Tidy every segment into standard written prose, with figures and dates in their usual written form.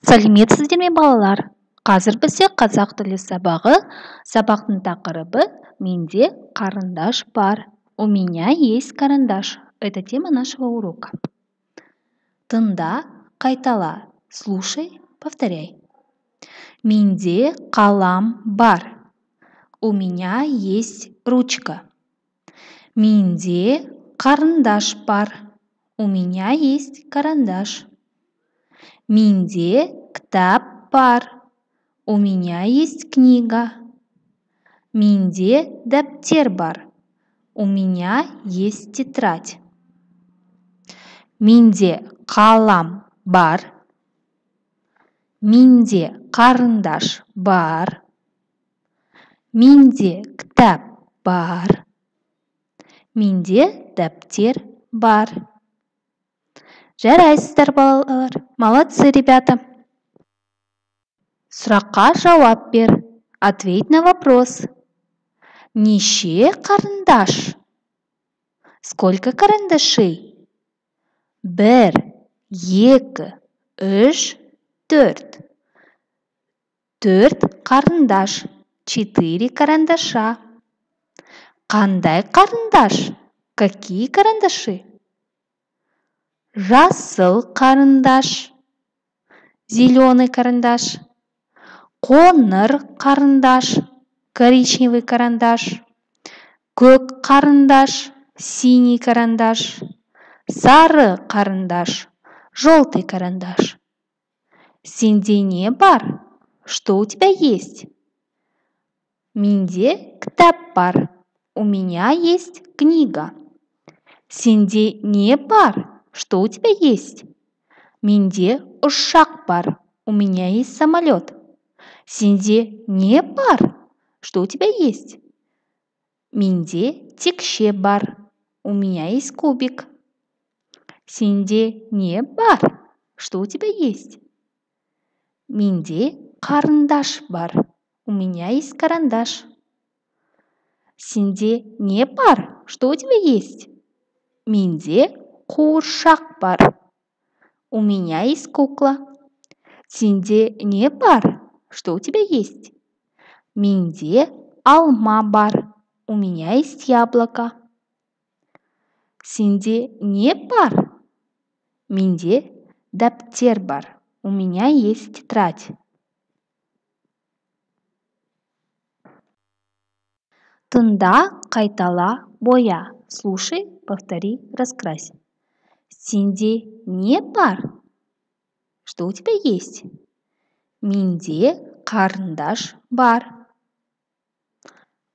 Сәлеметсіздер ме, балалар? Қазір бізде қазақ тілі сабағы. Сабақтың тақырыбы «Менде қарындаш бар». У меня есть карандаш. Это тема нашего урока. Тыңда, қайтала. Слушай, повторяй. Менде қалам бар. У меня есть ручка. Менде қарындаш бар. У меня есть карандаш. Менде кітап бар. У меня есть книга. Менде дәптер бар. У меня есть тетрадь. Менде қалам бар. Менде қарындаш бар. Менде кітап бар. Менде дәптер бар. Жарайсыздар, балалар. Молодцы, ребята. Сұраққа жауап бер. Ответь на вопрос. Неше қарындаш? Сколько карандашей? Бір, екі, үш, төрт. Төрт қарындаш. Четыре карандаша. Қандай қарындаш? Какие карандаши? Жасыл қарындаш. Зеленый карандаш. Қоңыр қарындаш. Коричневый карандаш. Көк қарындаш. Синий карандаш. Сары қарындаш. Желтый карандаш. Сенде не бар? Что у тебя есть? Менде кітап бар. У меня есть книга. Сенде не бар? Что у тебя есть? Менде ұшақ бар. У меня есть самолет. Сенде не бар? Что у тебя есть? Менде текше бар. У меня есть кубик. Сенде не бар? Что у тебя есть? Менде қарындаш бар. У меня есть карандаш. Сенде не бар? Что у тебя есть? Менде қуыршақ бар. У меня есть кукла. Сенде не бар? Что у тебя есть? Менде алма бар. У меня есть яблоко. Сенде не бар? Менде дәптер бар. У меня есть тетрадь. Тыңда, қайтала, боя. Слушай, повтори, раскрась. Сенде не бар? Что у тебя есть? Менде қарындаш бар.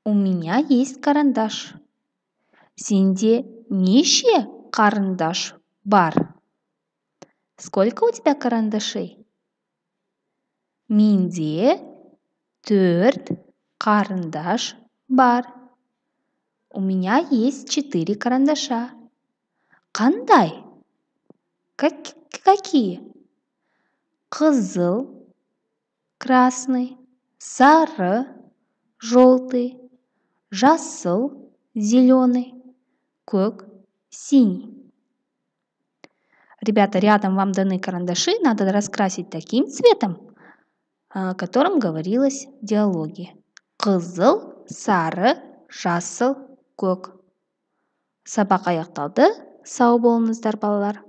У меня есть карандаш. Сенде неше қарындаш бар? Сколько у тебя карандашей? Менде төрт қарындаш бар. У меня есть 4 карандаша. Қандай? Какие? Қызыл, красный, сары, желтый, жасыл, зеленый, көк, синий. Ребята, рядом вам даны карандаши, надо раскрасить таким цветом, о котором говорилось в диалоге. Қызыл, сары, жасыл, көк. Сабақ аяқталды. Сау болыңыздар, балалар.